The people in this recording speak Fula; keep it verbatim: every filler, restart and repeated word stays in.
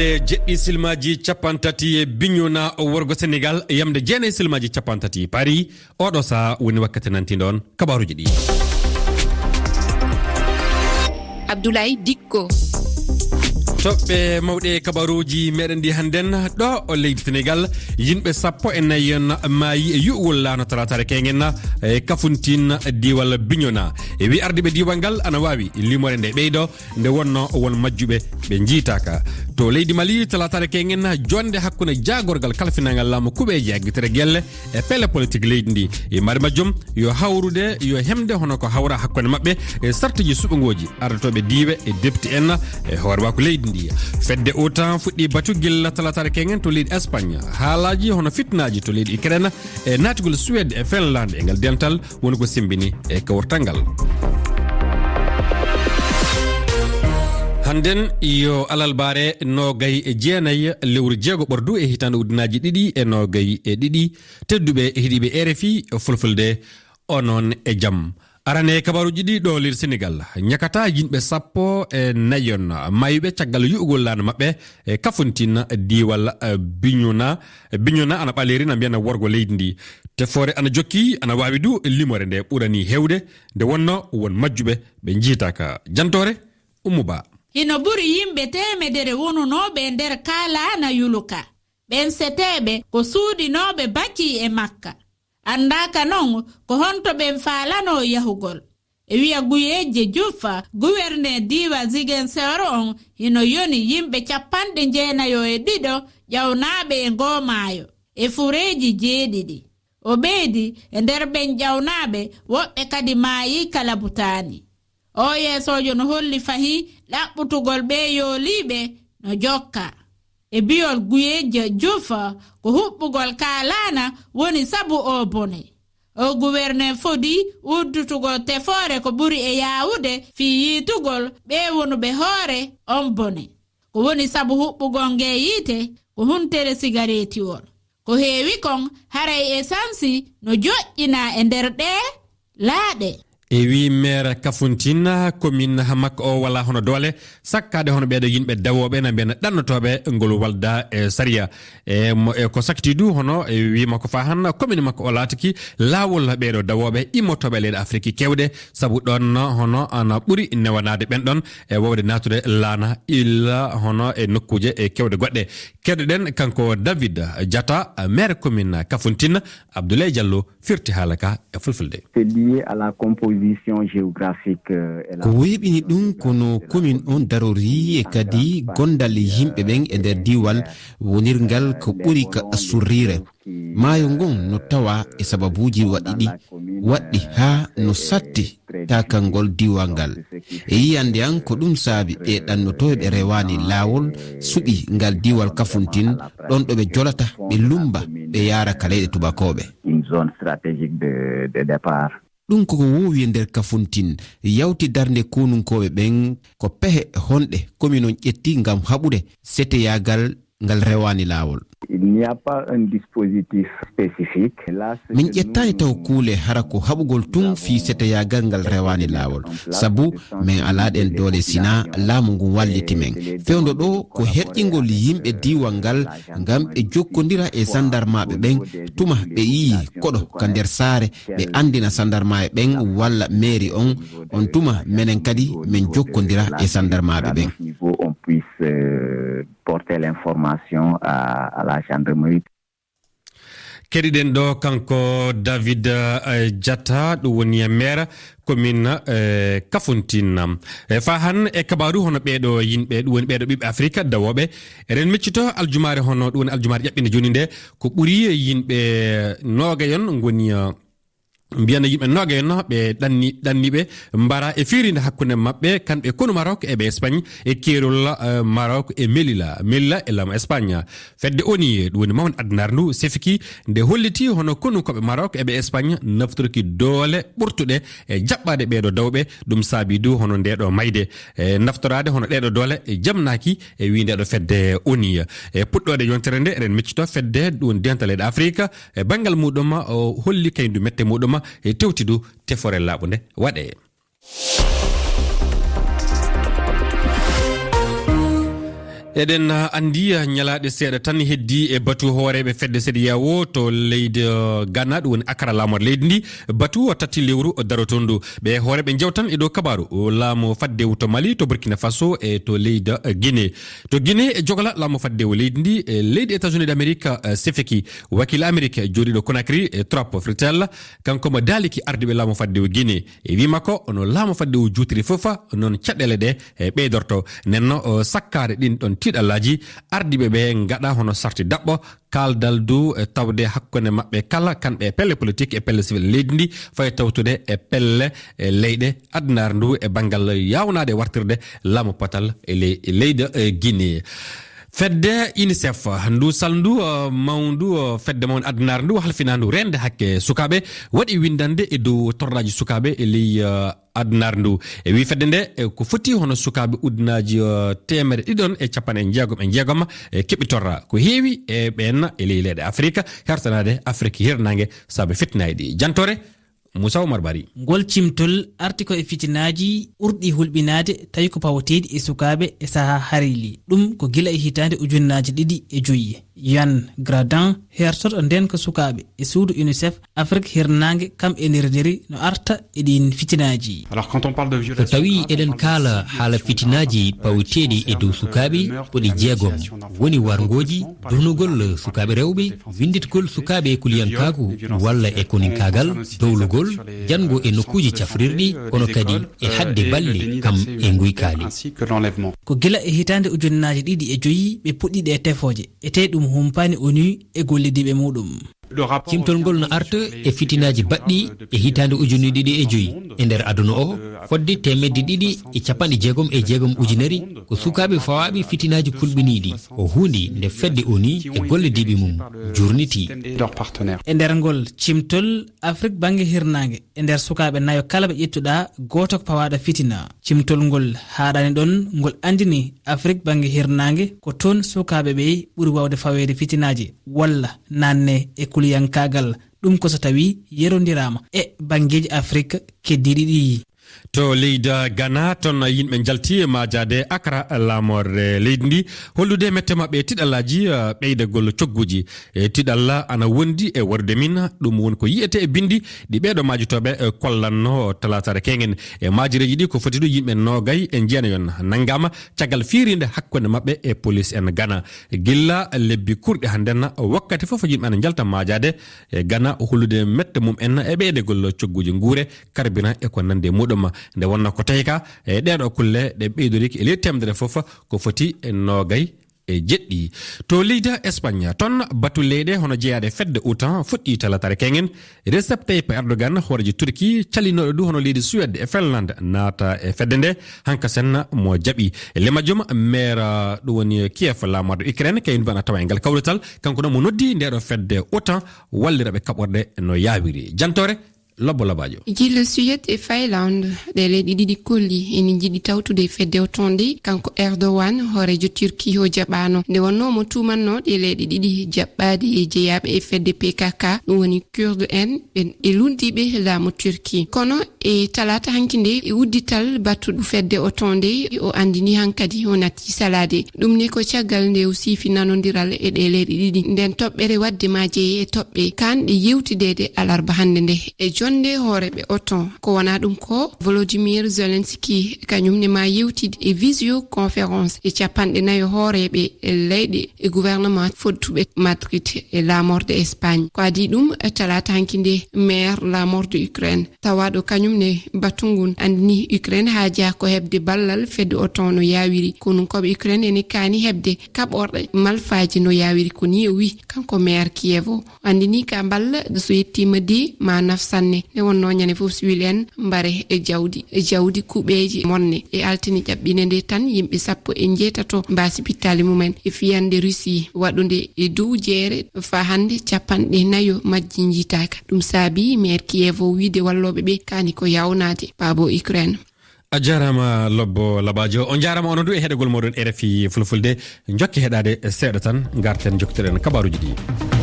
E jeɗɗi silmaaji cappanɗe tati e Bignona, o worgo Senegal, e yamde jeenayi silmaaji cappanɗe tati Paris. Oɗo saha woni wakkati nantiiɗo on kabaaruuji ɗi. Abdoulaye Dikko. Toɓɓe mawɗe kabaaruuji meɗen ɗi hannden ɗo o leydi Senegal, yimɓe sappo e nayi on maayi e yu'ugol laana talaataare keñen e Kafountine, diiwal Bignona. E wi ardiiɓe diiwal ngal ana waawi limoore nde ɓeydo, nde wonno won majjuɓe ɓe njiitaaka. To leydi Mali, talaataare keñen, jonde hakkunde jaagorgal kalfinangal laamu kuɓeeje aggitere gelle e pele politik leydi ndi. E mari majjum, yo hawrude, yo hemde hono ko hawra hakkunde maɓɓe e sartiji suɓngooji ardotooɓe diiwe e depti en e hoorewaaku leydi ndi. Fedde OTAN fuɗɗi batu gilla talaataare keñen to leydi Espagne. Haalaaji hono fitnaaji to leydi Ukraine e naatugol Suède e Finlande e ngal dental woni ko sembini e kawrtal ngal. Hannden yo alarbaare noogay e jeenayi lewru jeego ɓordu e hitaande ujunnaji ɗiɗi e noogay e ɗiɗi. Tedduɓe heɗiiɓe R F I Fulfulde, onon e jam. Arane kabaaruuji ɗi ɗo leydi Senegal. Ñakata yimɓe sappo e nayi on maayuɓe caggal yu'ugol laana maɓɓe e Kafountine, diiwal, eh, Bignona. Bignona ana ɓaleeri na mbiya na worgo leydi ndi. Tefoore ana jokki, ana waawi du limoore nde ɓurani heewde, nde wonno won majjuɓe ɓe njiitaaka. Jantoore, Ummu Ba. Hino ɓuri yimɓe teemedere wonunooɓe e nder kaa laana yuluka. Ɓen seteeɓe ko suuɗinooɓe baki e makka. Anndaaka non ko honto ɓen faalanoo yahugol. E wiya Guyeeje Jufa, guwerneer diiwal Ziguinchor on, hino yoni yimɓe cappanɗe jeenayo e ɗiɗo ƴawnaaɓe e ngoo maayo, e fureeji jeeɗiɗi. O ɓeydi, e nder ɓen ƴawnaaɓe, woɓɓe kadi maayii kala butaani. Oo yeesoojo no holli fahin ɗaɓɓutugol ɓee yooliiɓe no jokka. E bi'ol Guyeeje Jufa, ko huɓɓugol kaa laana woni sabu oo bone. Oo guwerneer fodii uddutugol tefoore ko ɓuri e yaawude fii yiitugol ɓee wonuɓe hoore on bone. Ko woni sabu huɓɓugol ngee yiite ko huntere sigareetiwol. Ko heewi kon, haray esansi no joƴƴinaa e nder ɗee laaɗe. E wi meer Kafountine, komin makko o wala hono doole, sakkaade hono ɓeeɗo yimɓe dawooɓe na mbiya na ɗannotooɓe ngol walda e sariya. E mo, e ko sakti du hono e wi makko fa han, komin makko o laatiki laawol ɓeeɗo dawooɓe immotooɓe leyɗe Afiriki kewɗe, sabu ɗon hono ana ɓuri newanaade ɓen ɗon e wawde naatude laana illa hono e nokkuuje e kewɗe goɗɗe. Keɗoɗen kanko David Diatta, maire commune Kafountine, Abdoulaye Diallo firti haala ka e fulfulde. C'est lié à la composition géographique, euh, et la Ko weeɓini ɗum ko no commune on darorii e kadi gondal yimɓe ɓen e nder diiwal wonirngal ko ɓuri ka surriire. Maayo ngon no tawa e sababuuji waɗɗiɗi, waɗɗi haa no satti taakangol diiwal ngal. E yiyannde an, ko ɗum saabi ɓee ɗannotooɓe ɓe rewaani laawol suɓi ngal diiwal Kafountine, ɗon ɗo ɓe jolata, ɓe lummba, ɓe yaara ka leyɗe tubakooɓe. Une zone stratégique de, de départ. Ɗum koko woowi e nder Kafountine, yawti darnde konunkooɓe ɓen, ko pehe honɗe komin on ƴetti ngam haɓude seteyaagal ngal rewaani laawol? Il n'y a pas un dispositif spécifique. Là, ce Min que ƴettaani nous, taw nous kuule hara ko haɓugol tun fii seteyaagal ngal rewaani laawol. Sabu men alaa ɗen doole sinaa laamu ngun walliti men. Fewndo ɗoo ko herƴingol yimɓe diiwal ngal ngam ɓe jokkondira e sandarmaaɓe ɓen tuma ɓe yi'i koɗo ka nder saare, ɓe anndina sandarmaaɓe ɓen walla meeri on, on tuma menen kadi men jokkondira e sandarmaaɓe ɓen. Niveau, on puisse, euh, porter l'information à, à la gendarmerie. Keɗiɗen ɗo kanko David, eh, Diatta, ɗum woni maire commune, eh, Kafountine. E faa han e kabaaru hono ɓeeɗo yimɓe, ɗum woni ɓeeɗo ɓiɓɓe Afrika dawooɓe. Eɗen miccito aljumaare hono, ɗum woni aljumaare ƴaɓɓinde jooni nde, ko ɓuri yimɓe noogayon ngoni, eh, mbiyana yimɓe noogayon ɓe ɗanni, ɗanniɓe mbara e fiirinde hakkunde maɓɓe, kamɓe konu Maroc e ɓe Espagne e keerol, eh, Maroc e Melilla, Melilla e laamu Espagne. Fedde ONU, ɗum woni mawnde addunaare ndu, sefiki nde holliti hono konunkooɓe Maroc e ɓe Espagne naftorki doole ɓurtuɗe e jaɓɓaade ɓeeɗo dawɓe. Ɗum saabi du hono ndeeɗo mayde, e naftoraade hono ɗeeɗo doole e jamnaaki e wii ndeeɗo fedde ONU. E puɗɗoode yontere nde, eɗen miccito fedde ɗum woni dental leyɗe Afrika e banngal muɗum, o holli kayndu mette muɗum e tewti du tefoore laaɓunde waɗee. Eɗen, uh, anndi, uh, ñalaaɗe seeɗa tan heddi e batu hooreeɓe fedde CEDEAO to leydi, uh, Ghana, ɗum woni Accra, laamorde leydi ndi. Batu o tati lewru o daroto ndu. Ɓe hooreeɓe njewtan e dow kabaaru, uh, laamu faddewu to Mali, to Burkina Faso e to leydi, uh, Guinée. To Guinée, e jogola laamu faddewu leydi ndi, e leydi États-Unis d'Amérique, uh, sefeki. Wakiila Amérique jooɗiiɗo Conakry, e Trop Fritel, kanko mo daaliki ardiiɓe laamu faddewu Guinée. E wii makko, no laamu faddewu juutiri fof, noon caɗeele ɗe, e, ɓeydorto. Nden no, o, sakkaade ɗin ɗon tiiɗallaaji, ardiiɓe ɓe ngaɗa hono sarti daɓɓo, kaaldal du, e, tawde hakkunde maɓɓe kala, kamɓe e pelle politik e pelle sivil leydi ndi, fayi tawtude e pelle, e, leyɗe addunaare ndu e banngal yaawnaade wartirde laamu potal e ley-, e leydi, e, Guinée. Fedde UNICEF, ndu salndu, uh, mawndu, uh, fedde mawnde addunaare ndu halfinaandu reende hakke sukaaɓe, waɗi winndannde e dow torraaji sukaaɓe e ley, uh, addunaare ndu. E wii fedde nde, e ko foti hono sukaaɓe ujunaaji, uh, teemedde ɗiɗon e capanɗe jeegom e jeegom, e keɓi torra. Ko heewi e ɓeen e ley leyɗe Afirika, hertanaade Afirika hirnaange sabu fitnaaji ɗi. Jantoore, Moussa Oumar Barry. Ngol cimtol arti ko e fitinaaji ɓurɗi hulɓinaade, tawi ko pawoteeɗi e sukaaɓe e sahaa hariili. Ɗum ko gila e hitaande ujunaaji ɗiɗi e joyi. Yann Gradin hertorɗo ndeenka sukaaɓe e suudu UNICEF Afrik hirnaange, kam e nder nderi no arta e ɗiin fitinaaji. Alors, quand on parle de violation... So tawi eɗen kaala haala fitinaaji pawoteeɗi e dow sukaaɓe, ko ɗi jeegom. Woni warngooji, duhnugol sukaaɓe rewɓe, winnditgol sukaaɓe e kuliyankaaku walla e koninkaagal, dowlugol, janngo e nokkuuji cafrirɗi, kono kadi e haɗde balle kam e nguykaali. Ko gila e hitaande ujunaaji ɗiɗi e joyi ɓe puɗɗi ɗee tefooje, e tee ɗum humpaani ONU e gollidiiɓe muuɗum. Cimtol ngol no arta e fitinaaji baɗɗi e hitaande ujunaaji ɗiɗi e joyi e nder aduna o, fodde teemedde ɗiɗi e capanɗe jeegom e jeegom ujunere ko sukaaɓe fawaaɓe fitinaaji kulɓiniiɗi. Ko huunde nde fedde ONU e gollidiiɓe mum jurniti. E nder ngol cimtol, Afrik bannge hirnaange, e nder sukaaɓe nayo kala ɓe ƴettuɗaa, gooto ko pawaaɗo fitina. Cimtol ngol haaɗaani ɗoon, ngol anndini Afrik bannge hirnaange ko toon sukaaɓe ɓe ɓuri waawde faweede fitinaaji walla naatne e kuliyankaagal. Ɗum ko so tawii yerondiraama e banngeeji Afrik keddiiɗi ɗi. To leydi Ghana, toon yimɓe njalti maajaade Accra, laamorde leydi ndi, hollude mette maɓɓe e tiɗallaaji, eh, ɓeydagol cogguuji. E tiɗalla ana wondi e warude min, ɗum woni ko yiyetee e binndi ɗi ɓeeɗo maajotooɓe, eh, kollanno talaataare keeŋen. E maajireeji ɗi ko foti ɗum yimɓe noogay e jeenayon nanngaama caggal fiiriinde hakkunde maɓɓe e poliis en Ghana. Gilla lebbi kurɗi hannden, wakkati fof yimɓe ana njalta maajaade e Ghana, hollude mette mum en e ɓeydagol cogguuji nguure, carburant e ko nanndi e muɗum. Nde wonnoo ko tawi ka, e ɗeeɗoo kulle ɗe ɓeydoriki e ley teemedere fof ko foti e noogay e jeɗɗi. To leydi Espagne, toon batu leyɗe hono jeyaaɗe fedde OTAN fuɗɗii talaataare keeŋen. Recep Tayyip Erdogan, hooreejo Turki, callinooɗo du hono leydi Suède e Finlande naata e fedde nde, hankasen mo jaɓi. E le majjum, maire, uh, ɗum woni Kiev, laamorde Ukraine, kayen bana tawa e ngal kawrital, kanko noon mo noddi ndeɗo fedde OTAN wallira ɓe kaɓorɗe no yaawiri. Jantoore, Lobbo Labaajo. Gila Suède e Finlande, ɗe leyɗe ɗiɗi kolli ene njiɗi tawtude e fedde OTAN nde, kanko Erdogan, hooreejo Turki o jaɓaano. Nde wonnoo mo tuumannoo ɗe leyɗe ɗiɗi jaɓɓaade e jeyaaɓe e fedde P K K, ɗum woni Kurde en, ɓen e luulndiiɓe laamu Turki. Kono e talaata hanki nde, e uddital battuɗo fedde OTAN nde, o anndini hankadi o natti salaade. Ɗum ne ko caggal nde o siifi nanondiral e ɗe leyɗe ɗiɗi. Nden toɓɓere waɗde ma jeye e toɓɓe kanɗe yewtideede alarba hannde nde. E jonnde hooreeɓe OTAN, ko wonaa ɗum ko Volodymyr Zelensky, kañum ne ma yewtide e visioconférence e capanɗe nayo hooreeɓe e leyɗe e gouvernement fottuɓe Madrid e laamorde Espagne. Ko adii ɗum, talaata hanki nde, maire laamorde Ukraine, tawaaɗo kañum ne batu ngun, anndini Ukraine haajaa ko heɓde ballal fedde OTAN no yaawiri. Konunkooɓe Ukraine ene kaani heɓde kaɓorɗe malfaaji no yaawiri, ko nii o wi, kanko maire Kiev o. Anndini ka balla so yettiima de ma naf sanne. Nde wonnoo ñande fof siwil en mbare e jawdi, e jawdi kuɓeeji mone. E altine ƴaɓɓiinde nde tan, yimɓe sappo e njeetato mbaasi pittaali mumen e fiyannde Russie waɗunde e dow jeere. Faa hannde capanɗe nayo majji njiitaaka. Ɗum saabi maire Kiev o wiide wallooɓe ɓe kaani ko yawnaade baabo Ukraine. A jaaraama Lobbo Labaajo. On njaaraama onon du e heɗagol mooɗon R F I Fulfulde. Njokke heɗaade seeɗa tan, ngarten njokkiɗen kabaaruuji ɗi.